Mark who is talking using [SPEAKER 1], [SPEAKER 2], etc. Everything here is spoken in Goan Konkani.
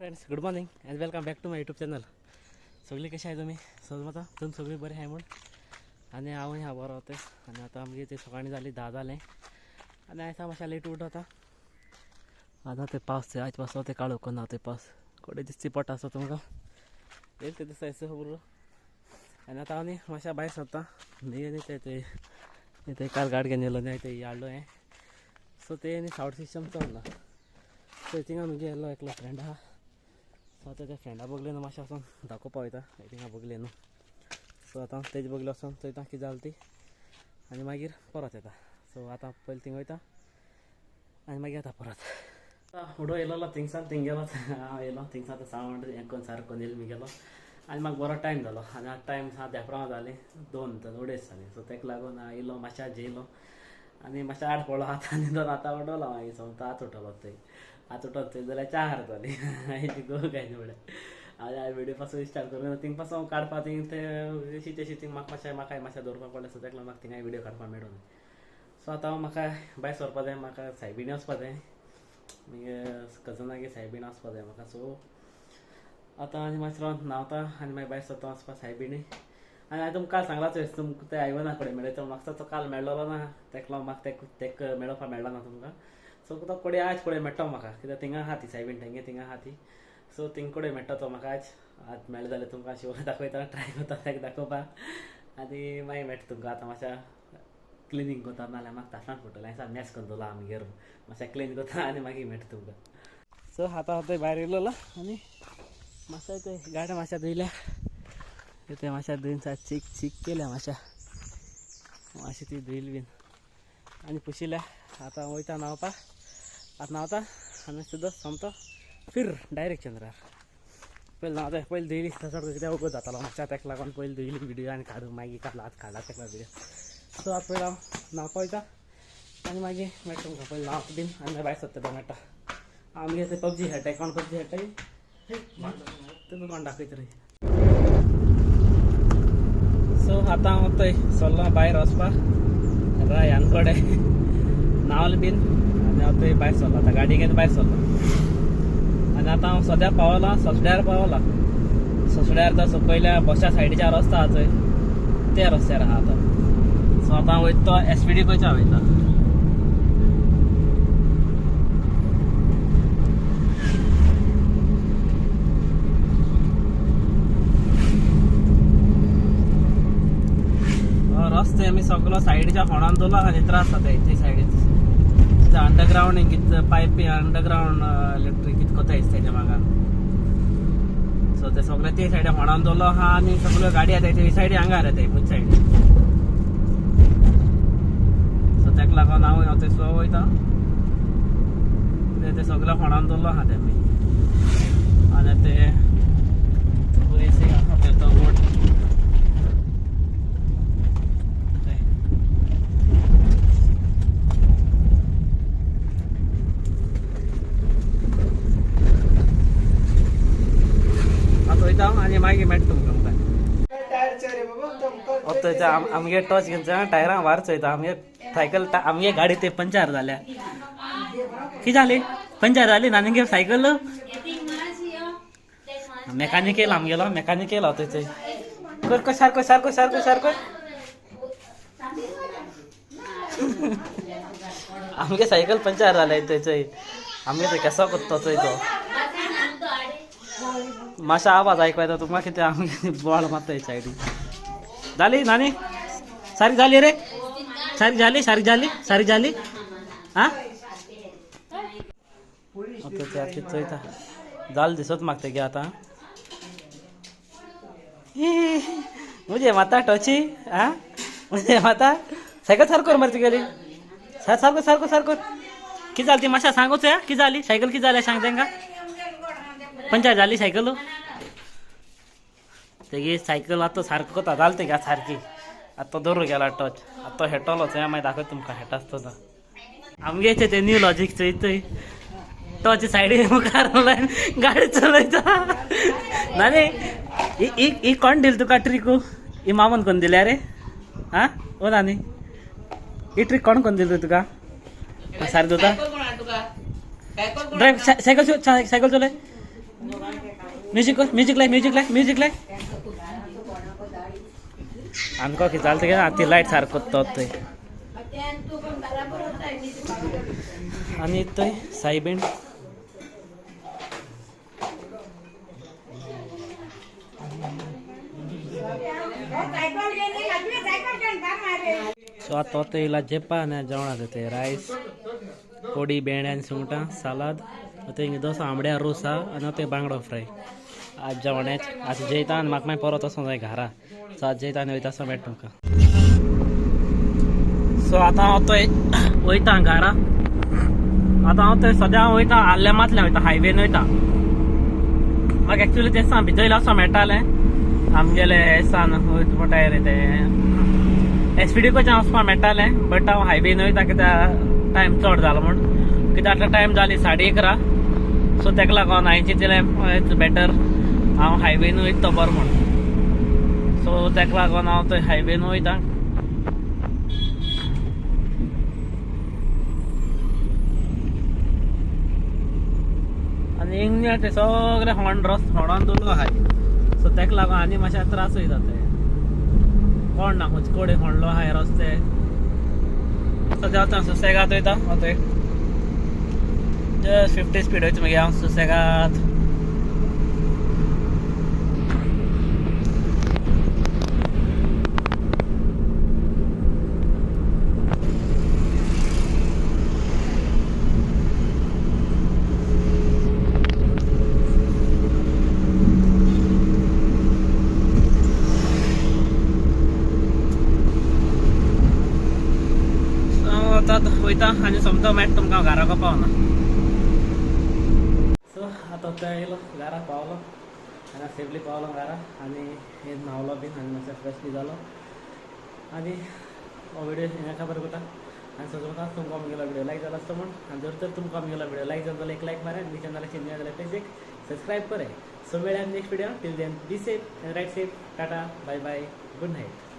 [SPEAKER 1] Friends, good morning and welcome back to my YouTube channel. सगळी कशी आहे तुम्ही? समजता तुम सगळी बरी आहे म्हूण आनी हांव ह्या बरो वता. आनी आतां आमगे ते सकाळीं जाली 10 जालें आनी आयज हांव मातशें लेट उठता. आतां ते पावस ते आयज पावस ते काळोख करना ते पावस कडे दिसती पडटा आसा तुमकां येयल ते दिसता येसो बरो. आनी आतां हांव न्ही मातशें भायर सरता न्ही न्ही ते ते काल गाड घेवन येयलो न्ही ते हाडलो हें. सो ते न्ही सावंड सिस्टम चलना. सो थिंगा मुगे येयलो एकलो फ्रेंड आहा. सो आतां त्या फ्रेंडा बगले न्हू मातशें वचोन दाखोवपा वयता थिंगा बगले न्हू. सो आतां तेजे बगले वचोन चोयता कितें जालें ती आनी मागीर परत येता. सो आतां पयलीं थिंग वयता आनी मागीर येता परत. उडो येयलो थिंगसान थिंग गेलो हांव येयलो थिंगसान आतां सावंड हें करून सारको करून येयलो गेलो आनी म्हाका बरो टायम जालो. आनी आतां टायम सात एपरां जालीं 2 उडेच जालीं. सो तेका लागून हांव येयलो मातशें जेयलो आनी मातशें आड पडलो आतां न्हिदोन आतां उठलो मागीर सोमतो आतां उठलो थंय आतां उठत थंय जाल्यार 4 जालीं. गो काय न्ही म्हळ्यार आनी हांवें व्हिडियो पासून स्टार्ट करून थिंग पासून काडपा थिंग ते अशी तशी थिंग म्हाका मातशें म्हाका मातशें दवरपाक पडलें. सो तेका लागून म्हाका थिंगाय व्हिडियो काडपाक मेळूं. सो आतां हांव म्हाका भायर सरपा जाय, म्हाका सायबिणी वचपा जाय, मागीर कजनागे सायबिणी वचपा जाय म्हाका. सो आतां आनी मातशें रावन न्हांवता आनी मागीर भायर सरता वचपा सायबिणी. आनी हांवें तुमकां काल सांगलाच तुमकां ते आयवना कडेन मेळ्ळें तो म्हाका तो काल मेळ्ळो ना तेका लागून म्हाका तेक मेळोवपाक मेळ्ळो ना तुमकां. सो तो कडे आज कडेन मेळटा म्हाका कित्याक थिंगा आहा ती सायबीण तेंगे थिंगा आहा ती. सो थिंग कडेन मेळटा तो म्हाका आज आज मेळ्ळें जाल्यार तुमकां शिव दाखयता ट्राय करता तेका दाखोवपाक आनी मागीर मेळटा तुमकां. आतां मातशें क्लिनींग करता नाजाल्यार म्हाका तासांत पडटलें. हांवें मॅस करून दवरला आमगेर मातशें क्लीन करता आनी मागीर मेळटा तुमकां. सो आतां थंय भायर येयलो आनी मातशें ते गाडी मातशें धुयल्या ते मातशें धुयन चीक चीक केल्या मातशें मातशें ती धुयल बीन आनी पुशिल्या. आतां वयता न्हांवपाक. आतां न्हांवता आनी सुद्दां सोमतो फिर डायरेक्ट चंद्रार. पयलीं न्हांवता पयलीं धुयली चड कित्याक वगत जातालो मातशें तेका लागून पयलीं धुयली व्हिडियो आनी काडूं मागीर काडला आतां काडला तेका व्हिडियो. सो आतां पयलीं हांव न्हांवपा वयता आनी मागीर मेळटा तुमकां. पयलीं न्हांवता बीन आनी मागीर भायर सरता मेळटा. आमगे ते पबजी खेळटाय कोण पबजी खेळटाय तुका कोण दाखयता रे. सो आतां हांव थंय सरलो भायर वचपाक रायान कडेन न्हांवलें बीन आनी हांव थंय भायर सरलो. आतां गाडी घेवन भायर सरलो आनी आतां हांव सद्या पावलां ससड्यार पावलां. ससड्यार तो सकयल्या बशा सायडीच्या रस्तो आहा थंय त्या रस्त्यार आहा आतां. सो आतां वयता तो एसपीडी खंयच्या वयता. रस्ते आमी सगलो सायडीच्या फोंडान दवरला आनी त्रास जाता इतली सायडीन. अंडरग्रावंड कितें पायप अंडरग्रावंड इलेक्ट्रीक कितें कोता दिसता तेच्या मागान. सो ते सगळे ते सायडीन फोंडान दवरलो आहा आनी सगळ्यो गाडी येता ते सायडी हांगार येता पूण सायडी. सो तेका लागून हांव थंय स्लो वयता. ते सगळे फोंडान दवरलो आहा तेमी आनी ते पुलीस आहा तो वोट. आनी मागीर मेळटा तुमकां. आमगे टॉर्च घेवन टायरां वार चोयता. आमगे सायकल आमगे गाडी ते पंचर जाल्या. कितें जाली पंचर जाली नानीगे सायकल मेकानीक येयलो आमगेलो मेकानीक येयलो थंय थंय कर सारको सारको सारको सारको आमगे सायकल पंचर जाल्या थंय थंय आमगे थंय केसो कोत्तो थंय तो मातशें आवाज आयकूं येता तुमकां कितें आमगे बोवाळ मारता सायडीन. जाली नानी सारकी जाली रे सारकी जाली सारकी जाली सारकी जाली आं ओके ते आतां चोयता जालें दिसत म्हाका तेगे आतां. मुजे माता टोची आं मुजे माता सायकल सारको मरे तुगेली सारको सारको सारको कितें जाली ती मातशें सांगूच कितें जाली सायकल कितें जाली सांग तांकां. पंचर जाली सायकल तेगी सायकल आतां सारको कोता जालें तेगे सारकी. आतां तो दवरूं गेला टच आतां तो हेटलो थंय मागीर दाखयता तुमकां हेटा आसतो तो. आमगे ते न्यू लॉजीक चोय थंय टॉच सायडीन मुखार गाडी चलयता. नानी ही कोण दिली तुका ट्रिकू? ही मामून कोण दिल्या रे? आं ओ नानी ही ट्रीक कोण कोण दिली तुका? सारकी जाता ड्रायव सायकल सायकल चलय. म्युझिक कर, म्युझिक लाय, म्युझिक लाय, म्युझिक लाय. आमकां कितें जालें तें ती लायट सारको तो थंय. आनी थंय साईबीण सो आतां तो येयला जेप्पा आनी जेवणां ते रायस कोडी भेंडे आनी सुंगटां सालाद, आतां दोसा आंबड्या रोस आहा आनी ते बांगडो फ्राय. आज जेवणाच आतां जेयता आनी म्हाका मागीर परत वचोंक जाय घरा. सो आज जेयता आनी वयता असो मेळटा तुमकां. सो आतां हांव थंय वयता घरा. आतां हांव थंय सद्या हांव वयता आल्लेमांतल्यान वयता, हायवेन वयता. म्हाका एक्चुली तें सांग भितर असो मेळटालें आमगेले सान म्हणटा रे तें एसपीडी कोच्यान वचपाक मेळटालें, बट हांव हायवेन वयता कित्याक टायम चड जालो म्हूण. कित्याक आतां टायम जाली 11:30. सो तेका लागून हांवें चिंतलें बेटर हांव हायवेन वयता तो बरो म्हूण. सो तेका लागून हांव थंय हायवेन वयता. आनी हिंगा ते सगळे होंड रस्तो होंडान दवरलो आहाय. सो तेका लागून आनी मातशे त्रास वयता ते. कोण ना खंयचे कडेन होंडलो आहाय रस्ते. सद्या आतां सुसेगाद वयता. आतां जस्ट 50 स्पीड वयता मागीर हांव सुसेगाद. वयता आनी सोमतो मेळटा तुमकां घरा पावना. सो आतां तो येयलो घरा पावलो आनी सेफली पावलो घरा आनी हे न्हांवलो बीन आनी मातशें फ्रेश बी जालो. आनी हो व्हिडियो हिंगा खबर करता आनी सोदता तुमकां आमगेलो व्हिडियो लायक जाला आसतो म्हूण. आनी जर तर तुमकां आमगेलो व्हिडियो लायक जालो जाल्यार एक लायक मारे आनी चॅनलाचेर नवे जाल्यार प्लीज एक सबस्क्रायब करे. सो मेळया next video. Till then be safe and ride safe. Tata, bye bye, good night.